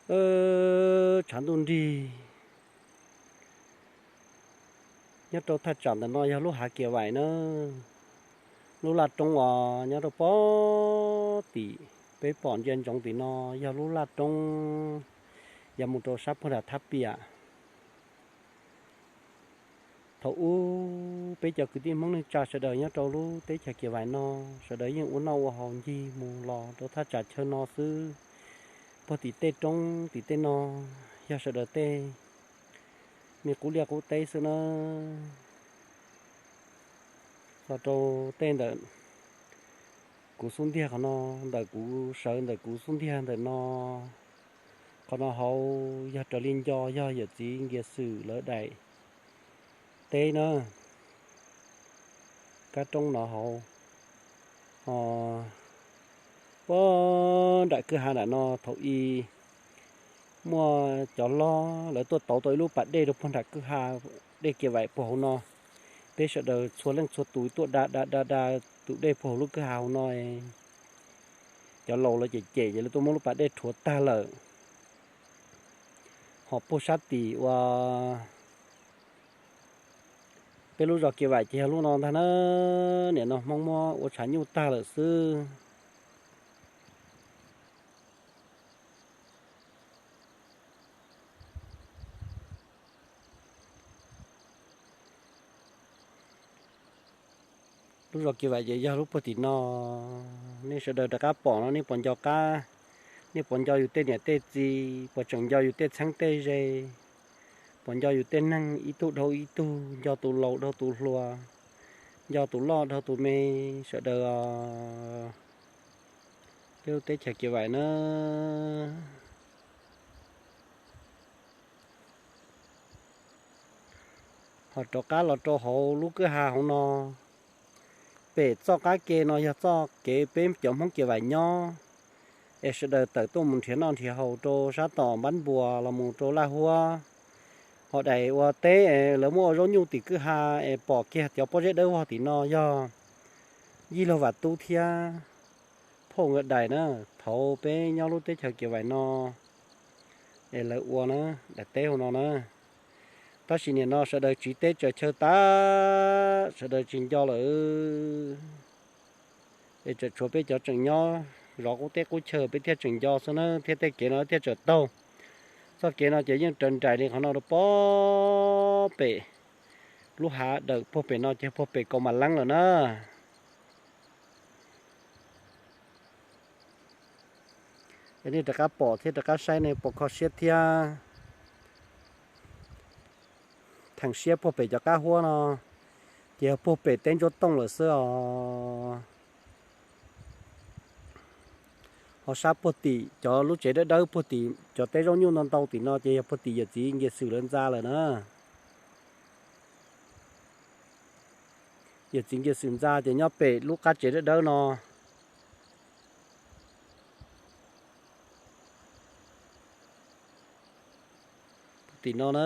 Tshav ntuj nrig, nyob rau thaj tsam ntawm no yog lub hav Kiav Vaim na. Lub laj roob os, nyob rau pob tim peb pom ntsia ntsoov tim no yog lub laj roob yuav mus rau sab puag nram thab piam. Thaum ub peb cov kwv tij Hmoob neej tsa sawv daws nyob rau lub teb chaws Kiav Vaim no, sawv daws yeej ua noj ua haus ncig mus los rau thaj tsam chaw no xwb. Puag tim tej roob tim tej no yog sawv daws tej me qub liaj qub teb xwb na. Los rau tej ntawm kuv xub ntiag qhov no, ntawm kuv sawv ntawm kuv xub ntiag ntawm no, qhov no hauv yog raws li nco yog yawm txiv Nkias Xwm lawv daim teb na. Kab roob no hauv, o, puag nram kwj ha nram no thaum i muaj cov hlob lawv tuaj tauv tau ib lub pas dej rau puag nram kwj ha, dej Kiav Vaim puag hauv no. Peb sawv daws txhua leej txhua tus tuaj da da da da tus dej puag hauv lub kwj ha hauv no. Cov laus lawv cem cem ces lawv tuaj muab lub pas dej rhuav tag lawm. Ho puag sab tim uas peb lub zos Kiav Vaim ces yog lub no ntag na. Nim no Hmoob muab ua tshav nyuj tag lawm xwb. Lub zos Kiav Vaim ces yog lub puag tim no. Nej sawv daws rov qab pom no nej puas nco qab, nej puas nco yus tej niam tej txiv, puas tseem nco yus tej txheeb tej ze, puas nco yus tej neeg ib tug dhau ib tug, nco tus laus dhau tus hluas, nco tus loj dhau tus me, sawv daws os. Peb lub teb chaws Kiav Vaim na. Ho rov qab los rau hauv lub kwj ha hauv no, pem txoj qab ke no yog txoj kev peb cov Hmoob Kiav Vaim nyob, es sawv daws tawm tuaj mus nrhiav noj nrhiav haus rau sab tom Npab Npuas los mus rau Laj Huab. Ho daim uas teb lawv muab ua zaub nyuj tim kwj ha es pom kiag cov pob zeb dawb vog tim no yog Yij Laug Vam Tub thiab phauj nkawd daim na. Thaum peb nyob lub teb chaws Kiav Vaim no es lawv ua na, daim teb hauv no na. Tab sis nim no sawv daws tsiv teb tsaws chaw tas, sawv daws tsis nco lawm. Es tseem tshuav peb cov tseem nyob zov qub teb qub chaw peb thiaj tseem nco xwb na, thiab tej kev no thiaj tseem taug. Txoj kev no ces yeej raws nraim li qhov no rau pob pem, lub hav dawm puag pem no ces puag pem Kaus Mam Leeb lawm na. Es nej rov qab pom thiab rov qab saib nej puas kho siab thiab. Theem siab puag pem cov qab huab no ces yog puag pem teb Ntsuab Tooj lawm xwb os. Ho sab puag tim cov lub tsev dawb dawb puag tim cov teb zaub nyuj ntau ntau tim no ces yog puag tim yawm txiv Nkias Xwm lawv ntxa lawm na. Yawm txiv Nkias Xwm ntxa ces nyob pem lub qab tsev dawb dawb no. Tim no na,